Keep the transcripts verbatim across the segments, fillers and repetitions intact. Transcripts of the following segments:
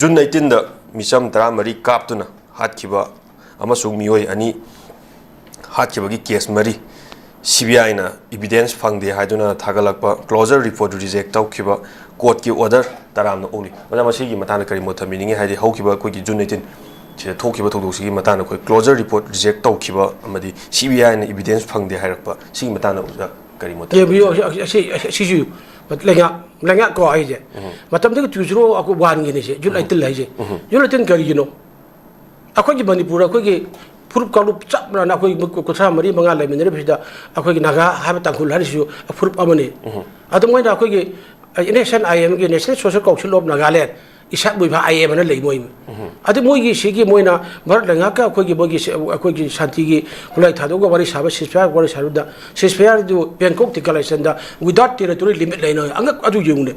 June ꯑꯩꯠꯇꯤꯟꯗ ꯃꯤꯆꯝ ꯇꯔꯥꯃꯔꯤ ꯀꯥꯞꯇꯨꯅ ꯍꯥꯠꯈꯤꯕ ꯑꯃꯁꯨꯡ ꯃꯤꯑꯣꯏ ꯑꯅꯤ ꯍꯥꯠꯈꯤꯕꯒꯤ ꯀꯦꯁ ꯃꯔꯤ ꯁꯤ ꯕꯤ ꯑꯥꯏꯅ ꯏꯕꯤꯗꯦꯟꯁ ꯐꯪꯗꯦ ꯍꯥꯏꯗꯨꯅ ꯊꯥꯒꯠꯂꯛꯄ ꯀ꯭ꯂꯣꯖꯔ ꯔꯤꯄꯣꯔꯠ ꯔꯤꯖꯦꯛ ꯇꯧꯈꯤꯕ ꯀꯣꯔꯠꯀꯤ ꯑꯣꯔꯗꯔ ꯇꯔꯥꯝꯅ ꯑꯣꯛꯂꯤ꯫ ꯑꯣꯖꯥ, ꯃꯁꯤꯒꯤ ꯃꯇꯥꯡꯗ ꯀꯔꯤ ꯃꯣꯠ ꯊꯝꯕꯤꯅꯤꯡꯉꯤ? ꯍꯥꯏꯗꯤ ꯍꯧꯈꯤꯕ ꯑꯩꯈꯣꯏꯒꯤ ꯖꯨꯟ ꯑꯩꯠꯇꯤꯟ ꯁꯤꯗ ꯊꯣꯛꯈꯤꯕ ꯊꯧꯗꯣꯛꯁꯤꯒꯤ ꯃꯇꯥꯡꯗ ꯑꯩꯈꯣꯏ ꯀ꯭ꯂꯣꯖꯔ ꯔꯤꯄꯣꯔꯠ ꯔꯤꯖꯦꯛ ꯇꯧꯈꯤꯕ ꯑꯃꯗꯤ ꯁꯤ ꯕꯤ ꯑꯥꯏꯅ ꯏꯕꯤꯗꯦꯟꯁ ꯐꯪꯗꯦ ꯍꯥꯏꯔꯛꯄ ꯁꯤꯒꯤ ꯃꯇꯥꯡꯗ ꯑꯣꯖꯥ ꯀꯔꯤ ꯃꯣꯠ ꯊꯝꯕꯤꯅꯤꯡꯉꯤ? ꯌꯦꯡꯕꯤꯌꯨ, ꯑꯁꯤ, ꯑꯁꯤ, ꯑꯁꯤ, ꯑꯁꯤꯁꯨ ꯂꯩꯉꯥꯛ, ꯂꯩꯉꯥꯛ ꯀꯣ ꯑꯩꯁꯦ꯫ ꯎꯝ꯫ ꯃꯇꯝꯗꯨꯒꯤ ꯇꯨ ꯖꯤꯔꯣ ꯋꯥꯟꯒꯤꯅꯤ ꯁꯦ, ꯖꯨꯟ ꯎꯝ꯫ ꯑꯩꯠꯇꯤꯟ ꯍꯥꯏꯁꯦ꯫ ꯎꯝ꯫ ꯖꯨꯟ ꯑꯩꯠꯇꯤꯟ ꯀꯔꯤꯒꯤꯅꯣ? ꯑꯩꯈꯣꯏꯒꯤ ꯃꯅꯤꯄꯨꯔ, ꯑꯩꯈꯣꯏꯒꯤ ꯐꯨꯔꯨꯞ ꯀꯥꯡꯂꯨꯞ ꯆꯞ ꯃꯥꯟꯅꯅ ꯑꯩꯈꯣꯏ ꯀꯨꯟꯊ꯭ꯔꯥ ꯃꯔꯤ ꯃꯉꯥ ꯂꯩꯃꯤꯟꯅꯔꯤꯕꯁꯤꯗ ꯑꯩꯈꯣꯏꯒꯤ ꯅꯥꯒꯥ ꯍꯥꯏꯕ ꯇꯥꯡꯈꯨꯜ ꯍꯥꯏꯔꯤꯁꯤꯁꯨ ꯐꯨꯔꯨꯞ ꯑꯃꯅꯤ꯫ ꯎꯝ꯫ ꯑꯗꯨ ꯃꯣꯏꯅ ꯑꯩꯈꯣꯏꯒꯤ N S N I M ꯒꯤ, National Social Council of Nagaland, Isaac ꯃꯣꯏꯕ I M ꯑꯅ ꯂꯩ ꯃꯣꯏ꯫ ꯎꯝ꯫ ꯑꯗꯨ ꯃꯣꯏꯒꯤ ꯁꯤꯒꯤ ꯃꯣꯏꯅ ꯚꯥꯔꯠ ꯂꯩꯉꯥꯛꯀ ꯑꯩꯈꯣꯏꯒꯤ ꯃꯣꯏꯒꯤ ꯁꯤ-, ꯑꯩꯈꯣꯏꯒꯤ ꯁꯥꯟꯇꯤꯒꯤ ꯈꯨꯠꯂꯥꯏ ꯊꯥꯗꯣꯛꯑꯒ ꯋꯥꯔꯤ ꯁꯥꯕ ceasefire ꯋꯥꯔꯤ ꯁꯥꯕꯗ ceasefire ꯗꯨ Bangkok declaration ꯗ without territory limit ꯂꯩꯅ ꯑꯉꯛ ꯑꯗꯨ ꯌꯦꯡꯉꯨꯅꯦ꯫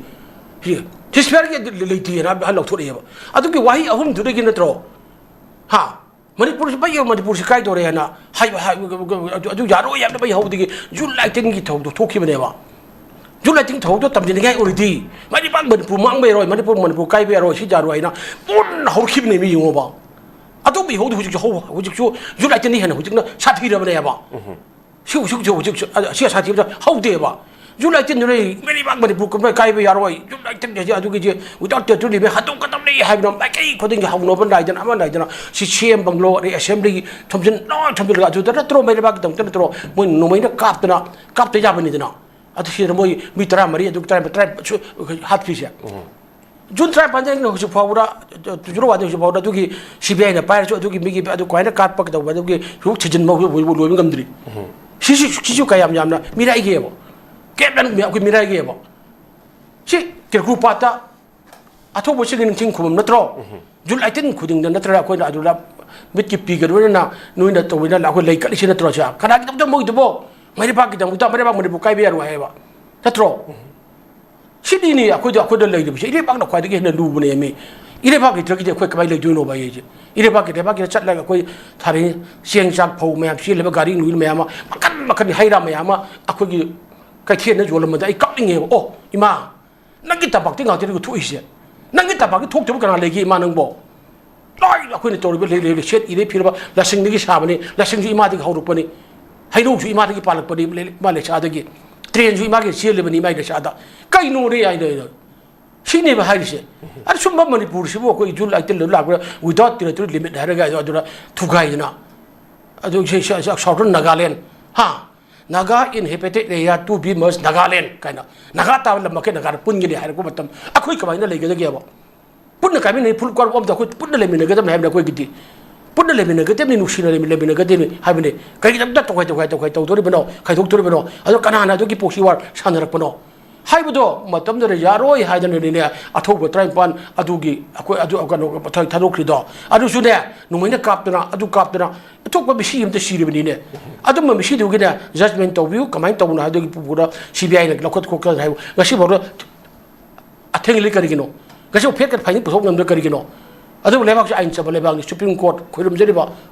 ꯁꯤ ceasefire ꯒꯤ ꯂꯩꯇꯦꯅ ꯂꯧꯊꯣꯔꯛꯑꯦꯕ꯫ ꯑꯗꯨꯒꯤ ꯋꯥꯍꯩ ꯑꯍꯨꯝꯗꯨꯗꯒꯤ ꯅꯠꯇ꯭ꯔꯣ? ꯍꯥ? ꯃꯅꯤꯄꯨꯔꯁꯤ ꯃꯩ, ꯃꯅꯤꯄꯨꯔꯁꯤ ꯀꯥꯏꯗꯧꯔꯦ ꯍꯥꯏꯅ ꯍꯥꯏꯕ, ꯍꯥꯏ-, ꯑꯗꯨ, ꯑꯗꯨ ꯌꯥꯔꯣꯏ ꯍꯥꯏꯅ ꯃꯩ ꯍꯧꯕꯗꯒꯤ ꯖꯨꯟ ꯑꯩꯠꯇꯤꯟꯒꯤ ꯊꯧꯗꯣꯛ ꯊꯣꯛꯈꯤꯕꯅꯦꯕ꯫ ꯖꯨꯟ ꯑꯩꯠꯇꯤꯟ ꯊꯧꯗꯣꯛꯇꯣ ꯇꯝꯁꯤꯟꯅꯤꯡꯉꯥꯏ ꯑꯣꯏꯔꯗꯤ ꯃꯅꯤꯄꯨꯔ, ꯃꯅꯤꯄꯨꯔ ꯃꯥꯡꯕ ꯌꯥꯔꯣꯏ, ꯃꯅꯤꯄꯨꯔ, ꯃꯅꯤꯄꯨꯔ ꯀꯥꯏꯕ ꯌꯥꯔꯣꯏ, ꯁꯤ ꯌꯥꯔꯣꯏ ꯍꯥꯏꯅ ꯄꯨꯟꯅ ꯍꯧꯔꯛꯈꯤꯕꯅꯦ ꯃꯤ ꯌꯦꯡꯉꯣꯕ꯫ ꯑꯗꯨ ꯃꯤ ꯍꯧꯗꯤ ꯍꯧꯖꯤꯛꯁꯨ ꯍꯧ-, ꯍꯧꯖꯤꯛꯁꯨ ꯖꯨꯟ ꯑꯩꯠꯇꯤꯟ ꯍꯦꯟꯅ ꯍꯧꯖꯤꯛꯅ ꯁꯥꯊꯤꯔꯕꯅꯦꯕ꯫ ꯎꯝ꯫ ꯁꯤ ꯍꯧꯖꯤꯛ ꯍꯧꯖꯤꯛ ꯍꯧꯖꯤꯛ ꯑꯁꯤ ꯑꯁꯥꯊꯤꯕꯗ ꯍꯧꯗꯦꯕ꯫ ꯖꯨꯟ ꯑꯩꯠꯇꯤꯟꯗꯨꯅ ꯃꯔꯤꯃꯛ ꯃꯅꯤꯄꯨꯔ ꯀꯥꯏꯕ ꯌꯥꯔꯣꯏ꯫ ꯖꯨꯟ ꯑꯩꯠꯇꯤꯟ ꯍꯥꯏꯁꯦ ꯑꯗꯨꯒꯤꯁꯦ without territory limit ꯍꯟꯗꯣꯛꯀꯗꯕꯅꯤ ꯍꯥꯏꯕꯗꯣ ꯃꯥꯏꯀꯩ ꯈꯨꯗꯤꯡꯒꯤ ꯍꯧꯅꯕ ꯅꯥꯏꯗꯅ ꯑꯃ ꯅꯥꯏꯗꯅ ꯁꯤ ꯁꯤ ꯑꯦꯝ ꯕꯪꯒ꯭ꯂꯣ ꯑꯗꯩ ꯑꯦꯁꯦꯝꯕ꯭ꯂꯤ ꯊꯣꯝꯖꯤꯟ ꯂꯣꯏ ꯊꯣꯝꯖꯤꯜꯂꯒ ꯑꯗꯨꯗ ꯅꯠꯇ꯭ꯔꯣ ꯃꯩꯔꯩꯕꯥꯛꯀꯤꯗꯃꯛꯇ ꯅꯠꯇ꯭ꯔꯣ ꯃꯣꯏ ꯅꯣꯡꯃꯩꯅ ꯀꯥꯞꯇꯅ ꯀꯥꯞꯇ ꯌꯥꯕꯅꯤꯗꯅ꯫ ꯑꯗꯨ ꯁꯤꯗ ꯃꯣꯏ ꯃꯤ ꯇꯔꯥꯃꯔꯤ ꯑꯗꯨ ꯇꯔꯥ ꯇꯔꯥ ꯍꯥꯠꯈ꯭ꯔꯤꯁꯦ꯫ ꯎꯝ꯫ ꯖꯨꯟ ꯇꯔꯥꯅꯤꯄꯥꯟꯗꯒꯤꯅ ꯍꯧꯖꯤꯛ ꯐꯥꯎꯕꯗ, ꯇꯨ ꯖꯤꯔꯣ ꯋꯥꯟꯗꯒꯤ ꯍꯧꯖꯤꯛ ꯐꯥꯎꯕꯗ ꯑꯗꯨꯒꯤ ꯁꯤ ꯕꯤ ꯑꯥꯏꯅ ꯄꯥꯏꯔꯁꯨ ꯑꯗꯨꯒꯤ ꯃꯤꯒꯤ ꯑꯗꯨ ꯀꯃꯥꯏꯅ ꯀꯥꯠꯄ ꯀꯩꯗꯧꯕ ꯑꯗꯨꯒꯤ ꯍꯧꯖꯤꯛ ꯊꯤꯖꯤꯟꯕ ꯍꯧꯖꯤꯛ ꯂꯣꯏꯕ ꯉꯝꯗ꯭ꯔꯤ꯫ ꯎꯝ꯫ ꯁꯤꯁꯨ, ꯁꯤꯁꯨ ꯀꯌꯥꯝ ꯌꯥꯝꯅ ꯃꯤꯔꯥꯏꯒꯦꯕ꯫ ꯀꯌꯥꯝ ꯌꯥꯝꯅ ꯑꯩꯈꯣꯏ ꯃꯤꯔꯥꯏꯒꯦꯕ꯫ ꯁꯤ ꯀꯦꯀ꯭ꯔꯨ ꯄꯥꯠꯇ ꯑꯊꯧꯕꯁꯤꯡꯒꯤ ꯅꯤꯡꯁꯤꯡ ꯈꯨꯕꯝ ꯅꯠꯇ꯭ꯔꯣ? ꯎꯝ꯫ ꯖꯨꯟ ꯑꯩꯠꯇꯤꯟ ꯈꯨꯗꯤꯡꯗ ꯅꯠꯇ꯭ꯔꯒ ꯑꯩꯈꯣꯏꯅ ꯑꯗꯨꯗ ꯃꯤꯠꯀꯤ ꯄꯤꯒ ꯂꯣꯏꯅꯅ ꯅꯣꯏꯅ ꯇꯧꯕꯅꯤꯅ ꯑꯩꯈꯣꯏ ꯂꯩ ꯀꯠꯂꯤꯁꯤ ꯅꯠꯇ꯭ꯔꯣ? ꯁꯤ ꯀꯅꯥꯒꯤꯗꯃꯛꯇ ꯃꯣꯏꯗꯨꯕꯣ? ꯃꯩꯔꯩꯕꯥꯛꯀꯤꯗꯃꯛꯇ, ꯃꯩꯔꯩꯕꯥꯛ ꯃꯅꯤꯄꯨꯔ ꯀꯥꯏꯕ ꯌꯥꯔꯣꯏ ꯍꯥꯏꯌꯦꯕ꯫ ꯅꯠꯇ꯭ꯔꯣ? ꯎꯝ꯫ ꯁꯤꯅꯤꯅꯦ ꯑꯩꯈꯣꯏꯗ, ꯑꯩꯈꯣꯏꯗ ꯂꯩꯔꯤꯕꯁꯦ꯫ ꯏꯔꯩꯕꯥꯛꯅ ꯈ꯭ꯋꯥꯏꯗꯒꯤ ꯍꯦꯟꯅ ꯂꯨꯕꯅꯦꯃꯤ꯫ ꯏꯔꯩꯕꯥꯛ ꯂꯩꯇ꯭ꯔꯒꯗꯤ ꯑꯩꯈꯣꯏ ꯀꯃꯥꯏꯅ ꯂꯩꯗꯣꯏꯅꯣꯕ ꯑꯩꯁꯦ? ꯏꯔꯩꯕꯥꯛꯀꯤ, ꯂꯩꯕꯥꯛꯀꯤꯗ ꯆꯠꯂꯒ ꯑꯩꯈꯣꯏ ꯊꯥꯔꯤ ꯆꯦꯡ ꯆꯥꯛ ꯐꯧ ꯃꯌꯥꯝ ꯆꯦꯜꯂꯤꯕ ꯒꯥꯔꯤ ꯅꯨꯡꯔꯤ ꯃꯌꯥꯝ ꯑꯃ, ꯃꯈꯟ ꯃꯈꯟ ꯍꯩ ꯔꯥ ꯃꯌꯥꯝ ꯑꯃ ꯑꯩꯈꯣꯏꯒꯤ ꯀꯩꯊꯦꯜꯗ ꯌꯣꯜꯂꯝꯕꯗ ꯑꯩ ꯀꯞꯅꯤꯡꯉꯦꯕ꯫ ꯑꯣ ꯏꯃꯥ, ꯅꯪꯒꯤ ꯇꯝꯄꯥꯛꯇ ꯉꯥꯛꯇꯅꯤꯀꯣ ꯊꯣꯛꯏꯁꯦ꯫ ꯅꯪꯒꯤ ꯇꯝꯄꯥꯛꯀꯤ ꯊꯣꯛꯇꯕ ꯀꯅꯥ ꯂꯩꯒꯦ, ꯏꯃꯥ, ꯅꯪꯕꯣ? ꯂꯣꯏꯅ ꯑꯩꯈꯣꯏꯅ ꯇꯧꯔꯤꯕ ꯂꯩ-, ꯂꯩ-, ꯂꯩꯁꯦꯠ ꯏꯔꯩ ꯐꯤꯔꯕ ꯂꯁꯤꯡꯗꯒꯤ ꯁꯥꯕꯅꯤ, ꯂꯁꯤꯡꯁꯨ ꯏꯃꯥꯗꯒꯤ ꯍꯧꯔꯛꯄꯅꯤ, ꯍꯩꯅꯧꯁꯨ ꯏꯃꯥꯗꯒꯤ ꯄꯥꯜꯂꯛꯄꯅꯤ, ꯂꯩ-, ꯏꯃꯥ ꯂꯩꯁꯥꯗꯒꯤ꯫ ꯇ꯭ꯔꯦꯟꯁꯨ ꯏꯃꯥꯒꯤ ꯆꯦꯜꯂꯤꯕꯅꯤ, ꯏꯃꯥꯒꯤ ꯂꯩꯁꯥꯗ꯫ ꯀꯩꯅꯣꯅꯦ ꯍꯥꯏꯅ ꯑꯩꯅ ꯁꯤꯅꯦꯕ ꯍꯥꯏꯔꯤꯁꯦ꯫ ꯑꯗꯨ ꯁꯨꯝꯕ ꯃꯅꯤꯄꯨꯔꯁꯤꯕꯨ ꯑꯩꯈꯣꯏ ꯖꯨꯟ ꯑꯥꯏꯇꯤꯟꯗ ꯂꯥꯛꯄꯗ without territory limit ꯍꯥꯏꯔꯒ ꯑꯗꯨ ꯑꯗꯨꯅ ꯊꯨꯒꯥꯏꯗꯅ, ꯑꯗꯨ ꯁꯤ-, ꯁꯤ-, ꯁꯤ-, Southern Nagaland, ꯍꯥ? Naga inhabited area to be merged Nagaland ꯀꯥꯏꯅ, ꯅꯥꯒꯥ ꯇꯥꯕ ꯂꯝ ꯃꯈꯩ ꯅꯥꯒꯥꯗ ꯄꯨꯟꯒꯅꯤ ꯍꯥꯏꯔꯛꯄ ꯃꯇꯝ ꯑꯩꯈꯣꯏ ꯀꯃꯥꯏꯅ ꯂꯩꯒꯗꯒꯦꯕ? ꯄꯨꯟꯅ ꯀꯥꯏꯃꯤꯟꯅꯩ, ꯐꯨꯔꯨꯞ ꯀꯥꯡꯂꯨꯞ ꯑꯃꯗ ꯑꯩꯈꯣꯏ ꯄꯨꯟꯅ ꯂꯩꯃꯤꯟꯅꯒꯗꯕꯅꯤ ꯍꯥꯏꯕꯅꯤ꯫ ꯑꯩꯈꯣꯏꯒꯤꯗꯤ ꯄꯨꯟꯅ ꯂꯩꯃꯤꯟꯅꯒꯗꯕꯅꯤ, ꯅꯨꯡꯁꯤꯅ ꯂꯩꯃꯤ-, ꯂꯩꯃꯤꯟꯅꯒꯗꯕꯅꯤ ꯍꯥꯏꯕꯅꯤ꯫ ꯀꯔꯤꯒꯤꯗꯃꯛꯇ ꯇꯣꯈꯥꯏ ꯇꯣꯈꯥꯏ ꯇꯣꯈꯥꯏ ꯇꯧꯗꯣꯔꯤꯕꯅꯣ, ꯈꯥꯏꯗꯣꯛꯇꯣꯔꯤꯕꯅꯣ? ꯑꯗꯣ ꯀꯅꯥꯅ ꯑꯗꯨꯒꯤ proxy war ꯁꯥꯟꯅꯔꯛꯄꯅꯣ ꯍꯥꯏꯕꯗꯣ ꯃꯇꯝꯗꯨꯗ ꯌꯥꯔꯣꯏ ꯍꯥꯏꯗꯅꯅꯤꯅꯦ, ꯑꯊꯧꯕ ꯇꯔꯥꯅꯤꯄꯥꯟ ꯑꯗꯨꯒꯤ ꯑꯩꯈꯣꯏ ꯑꯗꯨ ꯀꯩꯅꯣ ꯊꯥ-, ꯊꯥꯗꯣꯛꯈ꯭ꯔꯤꯗꯣ꯫ ꯑꯗꯨꯁꯨꯅꯦ, ꯅꯣꯡꯃꯩꯅ ꯀꯥꯞꯇꯅ, ꯑꯗꯨ ꯀꯥꯞꯇꯅ, ꯑꯊꯣꯛꯄ ꯃꯤꯁꯤ ꯑꯃꯇ ꯁꯤꯔꯤꯕꯅꯤꯅꯦ꯫ ꯑꯗꯨꯝꯕ ꯃꯤꯁꯤꯗꯨꯒꯤꯅꯦ judgment ꯇꯧꯕꯤꯌꯨ, ꯀꯃꯥꯏꯅ ꯇꯧꯕꯅꯣ ꯍꯥꯏꯕꯗꯨꯒꯤ ꯄꯨꯄꯨꯗ C B I ꯅ ꯂꯧꯈꯠ ꯈꯣꯠꯀꯠ ꯍꯥꯏꯕ ꯉꯁꯤꯐꯥꯎꯗ ꯑꯊꯦꯡꯂꯤ ꯀꯔꯤꯒꯤꯅꯣ? ꯉꯁꯤ ꯐꯦꯠꯀ ꯐꯥꯏꯅꯤꯡ ꯄꯨꯊꯣꯛ ꯉꯝꯗ꯭ꯔ ꯀꯔꯤꯒꯤꯅꯣ? ꯑꯗꯨꯕꯨ ꯂꯩꯕꯥꯛꯁꯤ ꯑꯥꯏꯟ ꯆꯝꯕ ꯂꯩꯕꯥꯛꯅꯤ, Supreme Court ꯈꯣꯏꯔꯨꯝꯖꯔꯤꯕ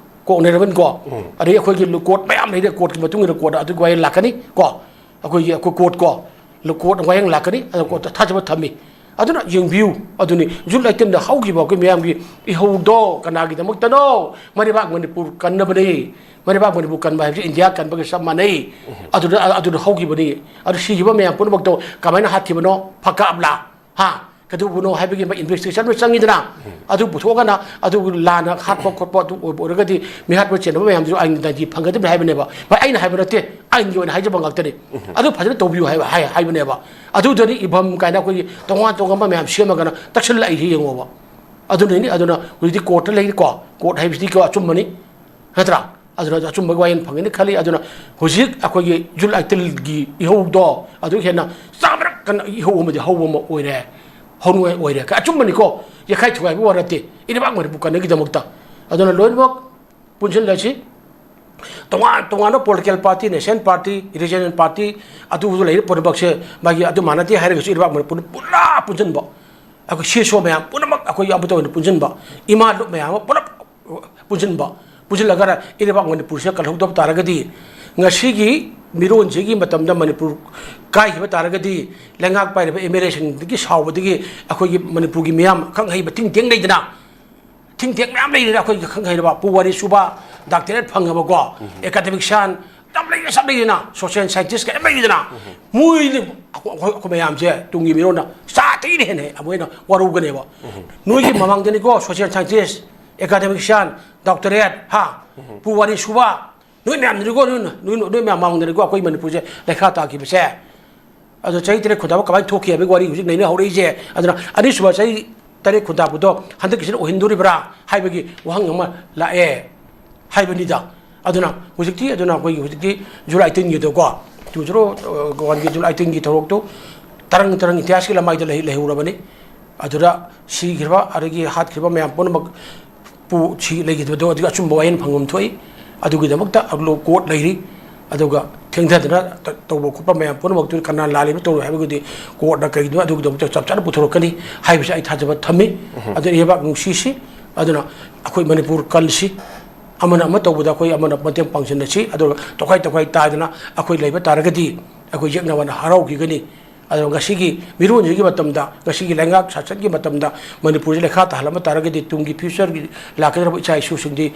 ꯀꯣꯛꯅꯔꯕꯅꯤ ꯀꯣ꯫ ꯑꯗꯩ ꯑꯩꯈꯣꯏꯒꯤ ꯂꯨ-, court ꯃꯌꯥꯝ ꯂꯩꯔꯦ, courtꯀꯤ ꯃꯇꯨꯡ ꯏꯟꯅ courtꯇ ꯑꯗꯨꯒꯤ ꯋꯥꯌꯦꯜ ꯂꯥꯛꯀꯅꯤ ꯀꯣ꯫ ꯑꯩꯈꯣꯏꯒꯤ, ꯑꯩꯈꯣꯏ court ꯀꯣ, ꯂꯨ-, court ꯋꯥꯌꯦꯜ ꯂꯥꯛꯀꯅꯤ, ꯑꯗꯣ courtꯇ ꯊꯥꯖꯕ ꯊꯝꯃꯤ꯫ ꯑꯗꯨꯅ ꯌꯦꯡꯕꯤꯌꯨ, ꯑꯗꯨꯅꯤ ꯖꯨꯟ ꯑꯥꯏꯇꯤꯟꯗ ꯍꯧꯈꯤꯕ ꯑꯩꯈꯣꯏ ꯃꯌꯥꯝꯒꯤ ꯏꯍꯧꯗꯣ ꯀꯅꯥꯒꯤꯗꯃꯛꯇꯅꯣ? ꯃꯔꯩꯕꯥꯛ ꯃꯅꯤꯄꯨꯔ ꯀꯟꯅꯕꯅꯤ꯫ ꯃꯔꯩꯕꯥꯛ ꯃꯅꯤꯄꯨꯔ ꯀꯟꯕ ꯍꯥꯏꯕꯁꯤ ꯏꯟꯗꯤꯌꯥ ꯀꯟꯕꯒ ꯆꯞ ꯃꯥꯟꯅꯩ꯫ ꯑꯗꯨꯗ, ꯑꯗꯨꯗ ꯍꯧꯈꯤꯕꯅꯤ꯫ ꯑꯗꯨ ꯁꯤꯈꯤꯕ ꯃꯌꯥꯝ ꯄꯨꯝꯅꯃꯛꯇꯣ ꯀꯃꯥꯏꯅ ꯍꯥꯠꯈꯤꯕꯅꯣ? ꯐꯀꯥꯞꯂꯥ? ꯍꯥ? ꯀꯩꯗꯧꯕꯅꯣ ꯍꯥꯏꯕꯒꯤ ꯃꯥ investigation ꯑꯃ ꯆꯪꯉꯤꯗꯅ, ꯑꯗꯨ ꯄꯨꯊꯣꯛꯑꯒꯅ ꯑꯗꯨ ꯂꯥꯟꯅ ꯍꯥꯠꯄ ꯈꯣꯠꯄ ꯑꯗꯨ ꯑꯣꯏꯕ ꯑꯣꯏꯔꯒꯗꯤ ꯃꯤꯍꯥꯠꯄ ꯆꯦꯟꯅꯕ ꯃꯌꯥꯝꯗꯨꯁꯨ ꯑꯥꯏꯟꯒꯤ ꯗꯟꯗꯤ ꯐꯪꯒꯗꯕꯅꯤ ꯍꯥꯏꯕꯅꯦꯕ꯫ ꯚꯥꯏ, ꯑꯩꯅ ꯍꯥꯏꯕ ꯅꯠꯇꯦ, ꯑꯥꯏꯟꯒꯤ ꯑꯣꯏꯅ ꯍꯥꯏꯖꯕ ꯉꯥꯛꯇꯅꯤ꯫ ꯑꯗꯨ ꯐꯖꯅ ꯇꯧꯕꯤꯌꯨ ꯍꯥꯏꯕ, ꯍꯥꯏ-, ꯍꯥꯏꯕꯅꯦꯕ꯫ ꯑꯗꯨꯗꯅꯤ ꯏꯕꯝ ꯀꯥꯏꯅ ꯑꯩꯈꯣꯏꯒꯤ ꯇꯣꯉꯥꯟ ꯇꯣꯉꯥꯟꯕ ꯃꯌꯥꯝ ꯁꯦꯝꯃꯒꯅ ꯇꯛꯁꯤꯜꯂꯛꯏꯁꯦ ꯌꯦꯡꯉꯣꯕ꯫ ꯑꯗꯨꯅꯅꯤ, ꯑꯗꯨꯅ ꯍꯧꯖꯤꯛꯇꯤ courtꯇ ꯂꯩꯔꯤꯀꯣ, court ꯍꯥꯏꯕꯁꯤꯗꯤꯀꯣ ꯑꯆꯨꯝꯕꯅꯤ, ꯅꯠꯇ꯭ꯔꯥ? ꯑꯗꯨꯅ ꯑꯆꯨꯝꯕꯒꯤ ꯋꯥꯌꯦꯜ ꯐꯪꯒꯅꯤ ꯈꯜꯂꯤ꯫ ꯑꯗꯨꯅ ꯍꯧꯖꯤꯛ ꯑꯩꯈꯣꯏꯒꯤ ꯖꯨꯟ ꯑꯥꯏꯇꯤꯟꯒꯤ ꯏꯍꯧꯗꯣ ꯑꯗꯨ ꯍꯦꯟꯅ ꯆꯥꯝꯃꯔꯛ ꯀꯟꯅ ꯏꯍꯧ ꯑꯃꯗꯤ ꯍꯧꯕ ꯑꯃ ꯑꯣꯏꯔꯦ, ꯍꯧꯅꯉꯥꯏ ꯑꯣꯏꯔꯦ꯫ ꯑꯆꯨꯝꯕꯅꯤꯀꯣ, ꯌꯦꯛꯈꯥꯏ ꯊꯨꯒꯥꯏꯕ ꯋꯥ ꯅꯠꯇꯦ, ꯏꯔꯩꯕꯥꯛ ꯃꯅꯤꯄꯨꯔ ꯀꯟꯅꯒꯤꯗꯃꯛꯇ꯫ ꯑꯗꯨꯅ ꯂꯣꯏꯅꯃꯛ ꯄꯨꯟꯁꯤꯜꯂꯁꯤ, ꯇꯣꯉꯥꯟ ꯇꯣꯉꯥꯟꯕ political party, national party, regional party, ꯑꯗꯨ ꯂꯩꯔꯤꯕ ꯄꯨꯝꯅꯃꯛꯁꯦ ꯃꯥꯒꯤ ꯑꯗꯨ ꯃꯥꯟꯅꯗꯦ ꯍꯥꯏꯔꯒꯁꯨ ꯏꯔꯩꯕꯥꯛ ꯃꯅꯤꯄꯨꯔ ꯄꯨꯔꯥ ꯄꯨꯟꯁꯤꯟꯕ, ꯑꯩꯈꯣꯏ ꯁꯤ ꯁꯣ ꯃꯌꯥꯝ ꯄꯨꯝꯅꯃꯛ ꯑꯩꯈꯣꯏ ꯑꯃꯠꯇ ꯑꯣꯏꯅ ꯄꯨꯟꯁꯤꯟꯕ, ꯏꯃꯥ ꯂꯨꯞ ꯃꯌꯥꯝ ꯑꯃ ꯄꯨꯂꯞ ꯄꯨꯟꯁꯤꯟꯕ, ꯄꯨꯟꯁꯤꯜꯂꯒ ꯏꯔꯩꯕꯥꯛ ꯃꯅꯤꯄꯨꯔꯁꯤꯗ ꯀꯜꯍꯧꯗꯕ ꯇꯥꯔꯒꯗꯤ ꯉꯁꯤꯒꯤ ꯃꯤꯔꯣꯟꯁꯤꯒꯤ ꯃꯇꯝꯗ ꯃꯅꯤꯄꯨꯔ ꯀꯥꯏꯈꯤꯕ ꯇꯥꯔꯒꯗꯤ, ꯂꯩꯉꯥꯛ ꯄꯥꯏꯔꯤꯕ ꯑꯦꯝ ꯑꯦꯜ ꯑꯦꯁꯤꯡꯗꯒꯤ ꯁꯥꯎꯕꯗꯒꯤ ꯑꯩꯈꯣꯏꯒꯤ ꯃꯅꯤꯄꯨꯔꯒꯤ ꯃꯤꯌꯥꯝ ꯑꯈꯪ ꯑꯍꯩꯕ ꯊꯤꯡ ꯊꯦꯡ ꯂꯩꯗꯅ, ꯊꯤꯡ ꯊꯦꯡ ꯃꯌꯥꯝ ꯂꯩꯔꯤꯅ, ꯑꯩꯈꯣꯏꯒꯤ ꯑꯈꯪ ꯑꯍꯩꯔꯕ ꯄꯨꯋꯥꯔꯤ ꯁꯨꯕ, ꯗꯥꯛꯇꯔꯦꯠ ꯐꯪꯉꯕꯀꯣ, ꯑꯦꯀꯥꯗꯃꯤꯛꯁꯤꯌꯥꯟ ꯌꯥꯝ ꯂꯩꯔꯦ, ꯆꯞ ꯂꯩꯔꯤꯅ, ꯁꯣꯁꯤꯌꯦꯜ ꯁꯥꯏꯟꯇꯤꯁ ꯀꯌꯥ ꯂꯩꯔꯤꯗꯅ, ꯃꯣꯏꯅ ꯑꯩꯈꯣꯏ ꯑꯩꯈꯣꯏ ꯃꯌꯥꯝꯁꯦ ꯇꯨꯡꯒꯤ ꯃꯤꯔꯣꯟꯅ ꯆꯥ ꯇꯩꯅ ꯍꯦꯟꯅ ꯑꯃꯨꯛ ꯍꯦꯟꯅ ꯋꯥꯔꯧꯒꯅꯦꯕ꯫ ꯅꯣꯏꯒꯤ ꯃꯃꯥꯡꯗꯅꯤꯀꯣ, ꯁꯣꯁꯤꯌꯦꯜ ꯁꯥꯏꯟꯇꯤꯁ, ꯑꯦꯀꯥꯗꯃꯤꯛꯁꯤꯌꯥꯟ, ꯗꯥꯛꯇꯔꯦꯠ, ꯍꯥ, ꯄꯨꯋꯥꯔꯤ ꯁꯨꯕ, ꯅꯣꯏ ꯃꯌꯥꯝꯗꯨꯅꯤꯀꯣ, ꯅꯣꯏ, ꯅꯣꯏ, ꯅꯣꯏ ꯃꯌꯥꯝ ꯃꯃꯥꯡꯗꯅꯤꯀꯣ ꯑꯩꯈꯣꯏ ꯃꯅꯤꯄꯨꯔꯁꯦ ꯂꯩꯈꯥ ꯇꯥꯈꯤꯕꯁꯦ꯫ ꯑꯗꯣ ꯆꯍꯤ ꯇꯔꯦꯠ ꯈꯨꯟꯗꯥꯕ ꯀꯃꯥꯏꯅ ꯊꯣꯛꯈꯤ ꯍꯥꯏꯕꯒꯤ ꯋꯥꯔꯤ ꯍꯧꯖꯤꯛ ꯅꯩꯅ ꯍꯧꯔꯛꯏꯁꯦ꯫ ꯑꯗꯨꯅ ꯑꯅꯤꯁꯨꯕ ꯆꯍꯤ ꯇꯔꯦꯠ ꯈꯨꯟꯗꯥꯕꯗꯣ ꯍꯟꯗꯛꯀꯤꯁꯤꯅ ꯑꯣꯏꯍꯟꯗꯣꯔꯤꯕ꯭ꯔꯥ ꯍꯥꯏꯕꯒꯤ ꯋꯥꯍꯪ ꯑꯃ ꯂꯥꯛꯑꯦ ꯍꯥꯏꯕꯅꯤꯗ꯫ ꯑꯗꯨꯅ ꯍꯧꯖꯤꯛꯇꯤ, ꯑꯗꯨꯅ ꯑꯩꯈꯣꯏꯒꯤ ꯍꯧꯖꯤꯛꯇꯤ ꯖꯨꯂꯥꯏ ꯑꯩꯠꯇꯤꯟꯒꯤꯗꯣꯀꯣ, ꯇꯨ ꯖꯤꯔꯣ ꯋꯥꯟꯒꯤ ꯖꯨꯂꯥꯏ ꯑꯩꯠꯇꯤꯟꯒꯤ ꯊꯧꯔꯣꯛꯇꯨ ꯇꯔꯪ ꯇꯔꯪ ꯏꯇꯤꯍꯥꯁꯀꯤ ꯂꯃꯥꯏꯗ ꯂꯩ-, ꯂꯩꯍꯧꯔꯕꯅꯤ꯫ ꯑꯗꯨꯗ ꯁꯤꯈ꯭ꯔꯤꯕ ꯑꯗꯒꯤ ꯍꯥꯠꯈ꯭ꯔꯤꯕ ꯃꯌꯥꯝ ꯄꯨꯝꯅꯃꯛ ꯄꯨ ꯁꯤ ꯂꯩꯈꯤꯗꯕꯗꯣ ꯑꯗꯨꯒꯤ ꯑꯆꯨꯝꯕ ꯋꯥꯌꯦꯜ ꯐꯪꯐꯝ ꯊꯣꯛꯏ꯫ ꯑꯗꯨꯒꯤꯗꯃꯛꯇ ꯀꯣꯔꯠ ꯂꯩꯔꯤ꯫ ꯑꯗꯨꯒ ꯊꯦꯡꯊꯗꯅ ꯇ-, ꯇꯧꯕ ꯈꯣꯠꯄ ꯃꯌꯥꯝ ꯄꯨꯝꯅꯃꯛꯇꯨ ꯀꯅꯥ ꯂꯥꯜꯂꯤꯕ ꯇꯧꯔꯣꯏ ꯍꯥꯏꯕꯒꯤꯗꯤ ꯀꯣꯔꯠꯅ ꯀꯔꯤꯒꯤꯅꯣ ꯑꯗꯨꯒꯤꯗꯃꯛꯇ ꯆꯞ ꯆꯥꯅ ꯄꯨꯊꯣꯔꯛꯀꯅꯤ ꯍꯥꯏꯕꯁꯤ ꯑꯩ ꯊꯥꯖꯕ ꯊꯝꯃꯤ꯫ ꯑꯗꯨꯅ ꯂꯩꯕꯥꯛ ꯅꯨꯡꯁꯤꯁꯤ꯫ ꯑꯗꯨꯅ ꯑꯩꯈꯣꯏ ꯃꯅꯤꯄꯨꯔ ꯀꯜꯁꯤ꯫ ꯑꯃꯅ ꯑꯃ ꯇꯧꯕꯗ ꯑꯩꯈꯣꯏ ꯑꯃꯅ ꯃꯇꯦꯡ ꯄꯥꯡꯁꯤꯟꯅꯁꯤ꯫ ꯑꯗꯨꯒ ꯇꯣꯈꯥꯏ ꯇꯣꯈꯥꯏ ꯇꯥꯗꯅ ꯑꯩꯈꯣꯏ ꯂꯩꯕ ꯇꯥꯔꯒꯗꯤ ꯑꯩꯈꯣꯏ ꯌꯦꯛꯅꯕꯅ ꯍꯔꯥꯎꯈꯤꯒꯅꯤ꯫ ꯑꯗꯣ ꯉꯁꯤꯒꯤ ꯃꯤꯔꯣꯟꯁꯤꯒꯤ ꯃꯇꯝꯗ, ꯉꯁꯤꯒꯤ ꯂꯩꯉꯥꯛ ꯁꯥꯁꯟꯒꯤ ꯃꯇꯝꯗ ꯃꯅꯤꯄꯨꯔꯁꯤ ꯂꯩꯈꯥ ꯇꯥꯍꯜꯂꯝꯕ ꯇꯥꯔꯒꯗꯤ ꯇꯨꯡꯒꯤ ꯐ꯭ꯌꯨꯆꯔꯒꯤ ꯂꯥꯛꯀꯗꯧꯔꯤꯕ ꯏꯆꯥ ꯏꯁꯨꯁꯤꯡꯗꯤ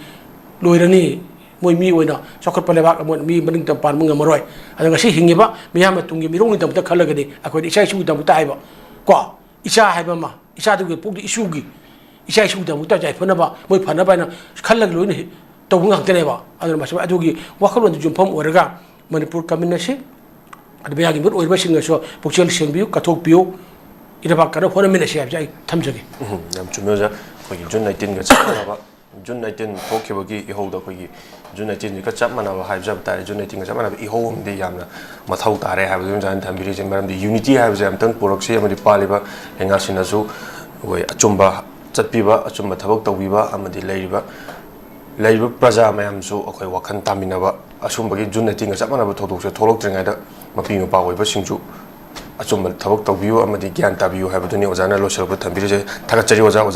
ꯂꯣꯏꯔꯅꯤ꯫ ꯃꯣꯏ ꯃꯤ ꯑꯣꯏꯅ ꯆꯥꯎꯈꯠꯄ ꯂꯩꯕꯥꯛ ꯑꯃ, ꯃꯤ ꯃꯅꯤꯡ ꯇꯝ ꯄꯥꯟꯕ ꯉꯝꯃꯔꯣꯏ꯫ ꯑꯗꯣ ꯉꯁꯤ ꯍꯤꯡꯉꯤꯕ ꯃꯤꯌꯥꯝꯅ ꯇꯨꯡꯒꯤ ꯃꯤꯔꯣꯜꯒꯤꯗꯃꯛꯇ ꯈꯜꯂꯒꯗꯤ ꯑꯩꯈꯣꯏꯗꯤ ꯏꯆꯥ ꯏꯁꯨꯒꯤꯗꯃꯛꯇ ꯍꯥꯏꯕ ꯀꯣ, ꯏꯆꯥ ꯍꯥꯏꯕ ꯑꯃ, ꯏꯆꯥꯗꯨꯒꯤ ꯄꯣꯛꯇ ꯏꯁꯨꯒꯤ, ꯏꯆꯥ ꯏꯁꯨꯒꯤꯗꯃꯛꯇ ꯌꯥꯏꯐꯅꯕ, ꯃꯣꯏ ꯐꯅꯕ ꯍꯥꯏꯅ ꯈꯜꯂꯒ ꯂꯣꯏꯅ ꯍꯤ-, ꯇꯧꯕ ꯉꯥꯛꯇꯅꯦꯕ꯫ ꯑꯗꯨꯅ ꯃꯁꯤ, ꯑꯗꯨꯒꯤ ꯋꯥꯈꯜꯂꯣꯟꯗꯨ ꯌꯨꯝꯐꯝ ꯑꯣꯏꯔꯒ ꯃꯅꯤꯄꯨꯔ ꯀꯃꯤꯟ ꯑꯁꯤ, ꯑꯗꯨ ꯃꯌꯥꯒꯤ ꯃꯤꯍꯨꯠ ꯑꯣꯏꯔꯤꯕꯁꯤꯡꯅꯁꯨ ꯄꯨꯛꯆꯦꯜ ꯁꯦꯡꯕꯤꯌꯨ, ꯀꯠꯊꯣꯛꯄꯤꯌꯨ, ꯏꯔꯩꯕꯥꯛ ꯀꯟꯅ ꯍꯣꯠꯅꯃꯤꯟꯅꯁꯤ ꯍꯥꯏꯕꯁꯦ ꯑꯩ ꯊꯝꯖꯒꯦ꯫ ꯎꯝ, ꯌꯥꯝ ꯆꯨꯝꯃꯦ ꯑꯣꯖꯥ꯫ ꯑꯩꯈꯣꯏꯒꯤ ꯖꯨꯟ ꯑꯩꯠꯇꯤꯟꯒ ꯆꯞ ꯃꯥꯟꯅꯕ, ꯖꯨꯟ ꯑꯩꯠꯇꯤꯟ ꯊꯣꯛꯈꯤꯕꯒꯤ ꯏꯍꯧꯗ ꯑꯩꯈꯣꯏꯒꯤ ꯖꯨꯟ ꯑꯩꯠꯇꯤꯟꯁꯤꯒ ꯆꯞ ꯃꯥꯟꯅꯕ ꯍꯥꯏꯖꯕ ꯇꯥꯔꯦ, ꯖꯨꯟ ꯑꯩꯠꯇꯤꯟꯒ ꯆꯞ ꯃꯥꯟꯅꯕ ꯏꯍꯧ ꯑꯃꯗꯤ ꯌꯥꯝꯅ ꯃꯊꯧ ꯇꯥꯔꯦ ꯍꯥꯏꯕꯗꯨ ꯑꯣꯖꯥꯅ ꯊꯝꯕꯤꯔꯤꯁꯦ꯫ ꯃꯔꯝꯗꯤ ꯌꯨꯅꯤꯇꯤ ꯍꯥꯏꯕꯁꯦ ꯑꯃꯨꯛꯇꯪ ꯄꯨꯔꯛꯁꯤ ꯑꯃꯗꯤ ꯄꯥꯜꯂꯤꯕ ꯂꯩꯉꯥꯛꯁꯤꯡꯅꯁꯨ ꯑꯩꯈꯣꯏ ꯑꯆꯨꯝꯕ ꯆꯠꯄꯤꯕ, ꯑꯆꯨꯝꯕ ꯊꯕꯛ ꯇꯧꯕꯤꯕ ꯑꯃꯗꯤ ꯂꯩꯔꯤꯕ, ꯂꯩꯔꯤꯕ ꯄ꯭ꯔꯖꯥ ꯃꯌꯥꯝꯁꯨ ꯑꯩꯈꯣꯏ ꯋꯥꯈꯜ ꯇꯥꯃꯤꯟꯅꯕ, ꯑꯁꯨꯝꯕꯒꯤ ꯖꯨꯟ ꯑꯩꯠꯇꯤꯟꯒ ꯆꯞ ꯃꯥꯟꯅꯕ ꯊꯧꯗꯣꯛꯁꯦ ꯊꯣꯛꯂꯛꯇ꯭ꯔꯤꯉꯩꯗ ꯃꯄꯤ ꯃꯄꯥ ꯑꯣꯏꯕꯁꯤꯡꯁꯨ ꯑꯆꯨꯝꯕ ꯊꯕꯛ ꯇꯧꯕꯤꯌꯨ ꯑꯃꯗꯤ ꯒ꯭ꯌꯥꯟ ꯇꯥꯕꯤꯌꯨ ꯍꯥꯏꯕꯗꯨꯅꯤ ꯑꯣꯖꯥꯅ ꯂꯣꯏꯁꯤꯜꯂꯛꯄꯗ ꯊꯝꯕꯤꯔꯤꯁꯦ꯫ ꯊꯥꯒꯠꯆꯔꯤ ꯑꯣꯖꯥ, ꯑꯣꯖꯥ꯫